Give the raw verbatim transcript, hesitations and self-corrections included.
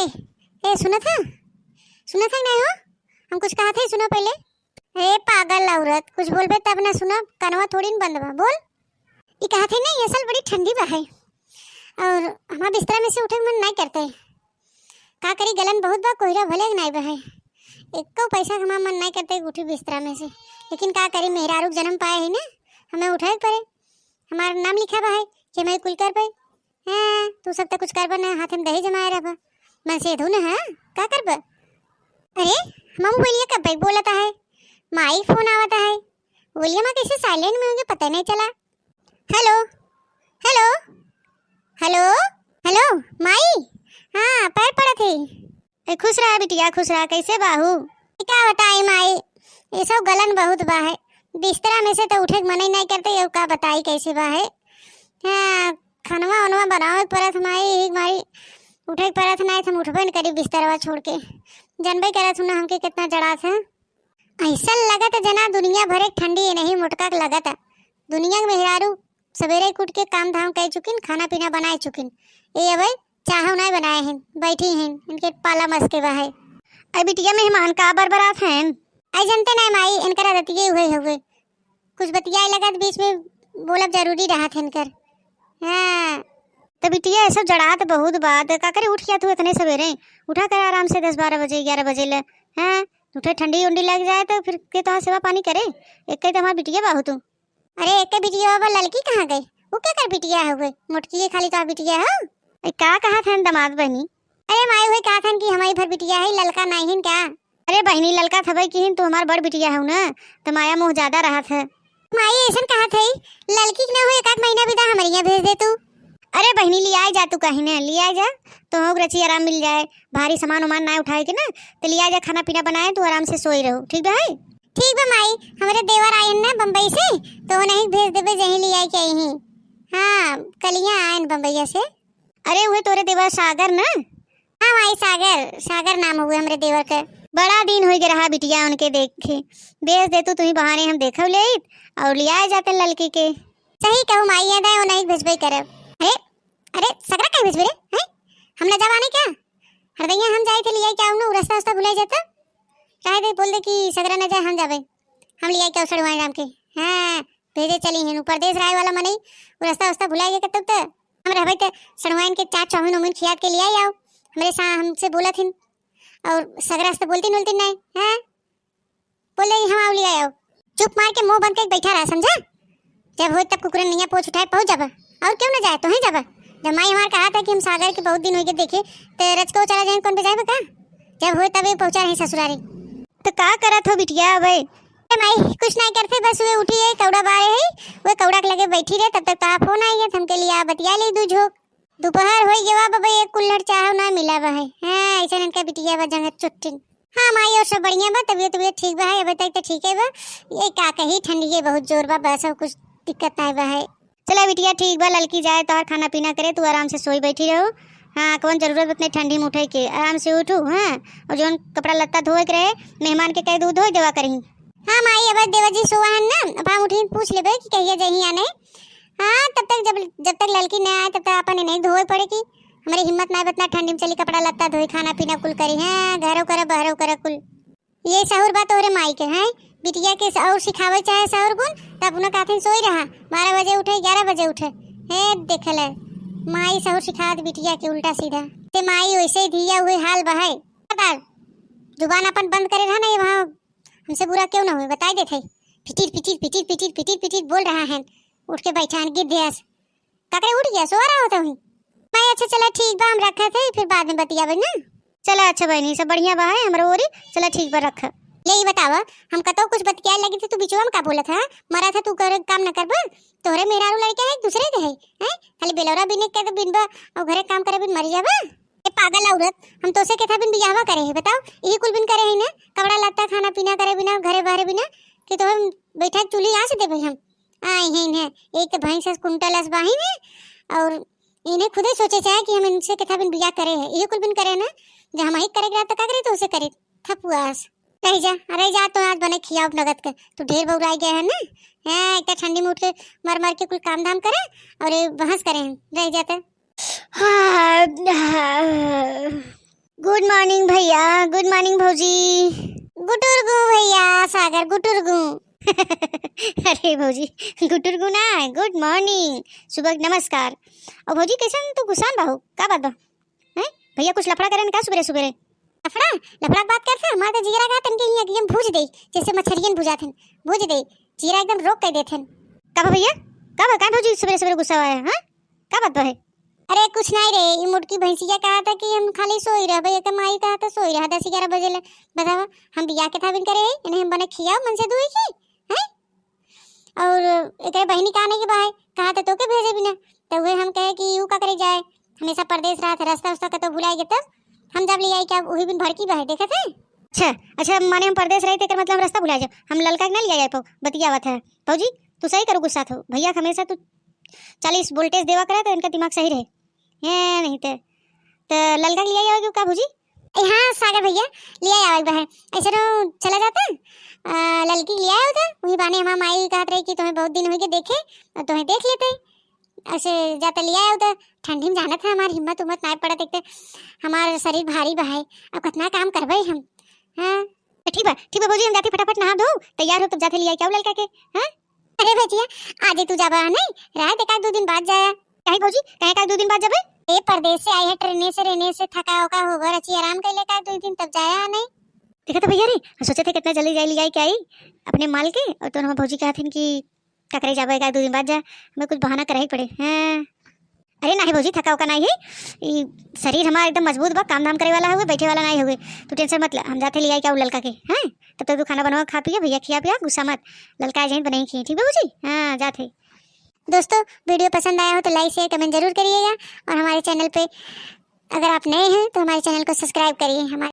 ए, ए, सुनत है? सुनत है नहीं हो? हम कुछ कहत है, सुनो पहले। ए पागल औरत, कुछ बोलबे तब ना सुनब, कनवा थोड़ी न बंद बा। बोल। ई कहत है नहीं, असल बड़ी ठंडी बा है और हमार बिस्तरा में से उठे के मन नहीं करते। का करी, गलन बहुत बा, कोहरा भले के नहीं बा है। एको पैसा के हमार मन नहीं करते उठी बिस्तरा में से, लेकिन का करी, मेहरारू के जन्म पाए है ना, हमें उठे के पड़े। हमार नाम लिखा बा है कि हमें कुल कर पाए। हाँ, तू सब तो कुछ करबा ना, हाथ में दही जमाए रहबा, मन से धुन है, का करबा? अरे, मामू बोलिए कब बैग बोलता है, माई फोन आवता है, बोलिए माँ कैसे साइलेंट में होंगे, पता ही नहीं चला। हेलो, हेलो, हेलो, हेलो, माई, हाँ, पैर पड़त है। ए, खुश रहा बिटिया, खुश रहा, कैसे बाहू? ए, का बताई माई, ये सब गलन बहुत बा है, बिस्तरा में से तो उठे के मन ही नहीं करते, ये का बताई कैसे बा है। हाँ, खनवा वनवा बनावे के परत माई, यही मारी उठे के परत नहीं, हम उठबे न करी बिस्तरवा छोड़ के। जानबे करत हूँ ना हमके कितना जड़ात है। ऐसा लगत जना दुनिया भरे के ठंडी ये नहीं मोटका के लगत है। दुनिया के मेहरारू सवेरे उठ के काम धाम कर चुकिन, खाना पीना बनाए चुकिन। ए अबे चाहो नहीं बनाए हैं, बैठी हैं, इनके पाला मस्के बा है। अरे बिटिया मेहमान का बरबरात हैं? आई जनते नहीं माई, इनकर आदतिये हुए हुए। कुछ बतियाए लगत बीच में बोलब जरूरी रहत है इनकर। हाँ। तो बिटिया ऐसा जड़ात बहुत बात, का करे उठ गया तू इतने सवेरे? उठा कर आराम से दस बारह बजे, ग्यारह बजे ले। हाँ, उठे ठंडी उंडी लग जाए तो फिर के तोहार सेवा पानी करे? एक तो हमार बिटिया बाहू तू। अरे, एके बिटिया बा, ललकी कहाँ गई? वो केकर बिटिया हउवे? मोटकी के खाली तोहार बिटिया हो? ए, का कहत हन दमाद बहिनी? अरे माई, वही कहत हन कि हमारी भर बिटिया है, ललका नहीं हन का? अरे बहिनी, ललका थबई की हिन, तू हमार बड़ बिटिया हउ ना, तो माया मोह ज्यादा रहत है। माई, ऐसन कहत है, ललकी के ना हो, एक आध महीना बिदा हमारे यहाँ भेज दे तू। अरे बहिनी, लियाए जा तू कहीं ना, लियाए जा, तो हो रची आराम मिल जाए, भारी सामान उमान ना उठाए के ना, तो लियाए जा, खाना पीना बनाए, तू आराम से सोई रहो, ठीक बा है? ठीक बा माई, हमरे देवर आयन ना बम्बई से, तो उन्हीं भेज देबे, जहीं ले आए के आई ही। हाँ, कलिया आयन बम्बईया से। अरे, उहे तोरे देवर सागर ना? हाँ माई, सागर, सागर नाम हुए हमरे देवर के। बड़ा दिन हो गए रहा बिटिया उनके देखे, भेज दे तू, तुही बहाने हम देखव लेइत और लियाए जाते ललकी के। सही कहू माई, याद आए, उन्हीं भेजबे करब। अरे, अरे, सगरा कहीं भेजबे रे, हैं? हम ना जावाने क्या? हरदैया हम जाए थे, लियाए क्या उन्हें, रस्ता, रस्ता भुला जाता। चाहे दे, बोल दे कि सगरा न जाए, हम जाबे, हम लियाए क्या सड़वाए राम के। हाँ, भेजे चली हैं, परदेस रहे वाला मनई, वो रस्ता, रस्ता भुला गया कब तक तो। हम रहबे तो सड़वाइन के चाट चाउमीन उमीन खियात के लियाए आओ, हमरे सा, हमसे बोलत हिन, और सगरा से तो बोलती नोलती नहीं, हाँ? बोले, "हम आउली आयो।" चुप मार के मुंह बंद करके बैठा रहा, समझा? जब होई तब कुकुरन नैया पोछ उठाए पहुंच जाबा। और क्यों ना जाए, तो ही जाबा। जब माई हमार कहा था कि हम सागर के बहुत दिन हो गए देखे, तो रचको चला जाए, कौन बजाए बा का? जब होई तबे पहुंचा रही ससुरारी। तो का करत हो बिटिया अबे? ए माई, कुछ नहीं करते, बस वे उठी है, कौड़ा बारे है, वे कौड़ा के लगे बैठी रहे, तब तक तारा फोन आई गया, हमके लिए आ बतिया ले दू झोंक। दोपहर होई गवा बबे, एक कुल्हड़ चाहो ना मिला बा है। हाँ, ऐसा इनका बिटिया बा जंगत चुट्टिन। हाँ माई, और सब बढ़िया बा, तबियत तबियत ठीक बा है, अबे तक तो ठीक है बा। ये का कही, ठंडी ये बहुत जोर बा, बस और कुछ दिक्कत नहीं बा है। चला बिटिया, ठीक बा, ललकी जाए तोहार खाना पीना करे, तू आराम से सोई बैठी रहो। हाँ, कौन जरूरत उतने ठंडी में उठे के, आराम से उठू। हाँ, और जौन कपड़ा लत्ता धोए के रहे, मेहमान के कह दू धोए देवा करी। हाँ माई, अब देवर जी सोवा हन ना, अब हम उठी पूछ लेबे कि कहिया जही आने। हाँ, तब तक जब, जब तक ललकी ना आए, तब तक अपन नहीं धोए पड़े की। हमरे हिम्मत ना बतना ठंडी में चली कपड़ा लत्ता धोई, खाना पीना कुल करी। हाँ, घरो करे, बहरो करे कुल। ये सहूर बा तोहरे माई के, हैं? बिटिया के स-, और सिखावे चाहे सहूर गुण, तब उन्हें कहते सोई रहा, बारह बजे उठे, ग्यारह बजे उठे। हे, देख ले, माई सहूर सिखावत बिटिया के उल्टा सीधा। ते माई वैसे ही धिया हुए हाल बहाए। जुबान अपन बंद करे रहा ना, ये वहाँ हमसे बुरा क्यों ना हुए, बताई देत है। फिटिर, फिटिर, फिटिर, फिटिर, फिटिर, फिटिर बोल रहा है। उठ के बैठा है, गिद्ध अस। का करे उठ गया, सो रहा होता हूँ। भाई, अच्छा, चला, ठीक बा, हम रखत है, फिर बाद में बतियाबे ना। चला, अच्छा बहनी, सब बढ़िया बा है, हमरा ओरी, चला, ठीक बा, रख। ले, ई बतावा, हम कतौ कुछ बतियाए लगी तो तू बिचवा में का बोलत है? मरा था, तू करे काम न करबा? तोहरे मेहरारू लड़के है, एक दूसरे के है, हैं? खाली बेलौरा बिने के तो बिनबा, और घरे काम करे बिन मर जाबा? ए पागल औरत, हम तोसे केथा बिन बियाहवा करे है, बताओ? यही कुल बिन करे है ना, कपड़ा लत्ता, खाना पीना करे बिना, घरे बाहरे बिना, कि तोहर बैठा के चूल्ही यहाँ से देबे हम? आए हैं, हैं, एक तो भैंस अस कुंटल अस बाहिन है, और इन्हें खुदे सोचे चाहे कि हम इनसे केथा बिन बियाह करे है, यही कुल बिन करे ना, जब हम ही करे के रहता, का करे तो उसे करे, थपुआस। रह जा, रह जा, तो आज बने खियाओ नगद के, तू ढेर बउराई गए है ना, हैं, एक तो ठंडी में उठ के मर मर के कुल काम धाम करे, और ये बहस करे हैं, रह जाते। हाँ, हाँ। Good morning भैया, good morning भौजी। गुटुर गू भैया सागर, गुटुर गू। अरे भौजी, गुटुर गू ना, good morning, सुबह नमस्कार। और भौजी, कैसन तू गुस्सान बाहू, का बात बा? हैं? भैया कुछ लफड़ा करेन का सुबेरे सुबेरे? लफड़ा? लफड़ा के बात करत है, हमार तो जिगरा का तनके हियाँ एकदम भूज दे, जैसे मछरियन भुजात हन, भूज दे, जिगरा एकदम रोक कर देत हन। का बा भैया? का बा? का भौजी सुबेरे सुबेरे गुस्सा आया, हाँ? का बात बा है? अरे कुछ नहीं रे, ई मोटकी भैंसिया कहा था कि हम खाली सोई रहबे, एकर माई कहा था सोई रहा दस ग्यारह बजे ले। बतावा, हम बियाह के थाबिन करे, इन्हें हम बने खियाओ मन से दुई की, हैं? और एकरे बहिनी कहा नहीं कि भाई, कहा था तोके भेजे बिना, तो वह हम कहे कि ऊ का करे जाए, हमेशा परदेश रहा था, रास्ता उस्ता कतो भुलाए गए, तब हम जब ले आई क्या वही बिन भड़की बहे, देखत है? अच्छा, अच्छा, माने हम परदेश रही थे, एकर मतलब हम रास्ता भुला जाओ, हम ललका के ना लिया जाए पाओ, बतियावत है। भौजी, तू सही करो गुस्सा थो, भैया के हमेशा तू चालीस वोल्टेज देवा करे तो इनका दिमाग सही रहे। हैं, नहीं ते। तो ललका के लिया जाओगे का भौजी? ए, हाँ, सागर भैया, लिया जावे के बा है। ऐसे तो चला जाता, आ, ललकी के लिया होता, वही बहाने हमार माई कहत रही कि तुम्हें बहुत दिन हो गए देखे, और तुम्हें देख लेते। ऐसे जाते लिया होता, ठंडी में जानत है, हमार हिम्मत उम्मत ना पड़त, एक तो हमार शरीर भारी बा है, अब कितना काम करबे हम। हाँ। तो ठीक बा, ठीक बा भौजी, हम जाते फटाफट नहा धो, तैयार हो, तब जाते लिया क्या ललका के। हाँ। अरे भैया, आज तू जाबा नहीं, रह दे, एक आध दो दिन बाद जाया। काहे भौजी, काहे एक आध दो दिन बाद जाबे? ए, परदेस से आई है, ट्रेने से, रेने से थका उका होगा, रची आराम कर ले एक आध दो दिन, तब जाया नहीं। देखा तो भैया रे, हम सोचे थे कितना जल्दी जाए लिया के आई अपने माल के, और तो हम भौजी कहथिन कि का करे जाबे एक आध दो दिन बाद जा, हमें कुछ बहाना करे ही पड़े। हाँ। अरे नाही भौजी, थका उका नाही है, ई शरीर हमार एकदम मजबूत बा, काम धाम करे वाला हुए, बैठे वाला नाही हुए। तू टेंशन मत ले, हम जाते लिया क्या ललका के। हैं, तब तक तू खाना बनवा, खा पिया, भैया खिया पिया, गुस्सा मत, ललका जाइन बनाई खिए, ठीक बा भौजी? हाँ, जाते। दोस्तों, वीडियो पसंद आया हो तो लाइक शेयर कमेंट जरूर करिएगा, और हमारे चैनल पे अगर आप नए हैं तो हमारे चैनल को सब्सक्राइब करिए। हमारे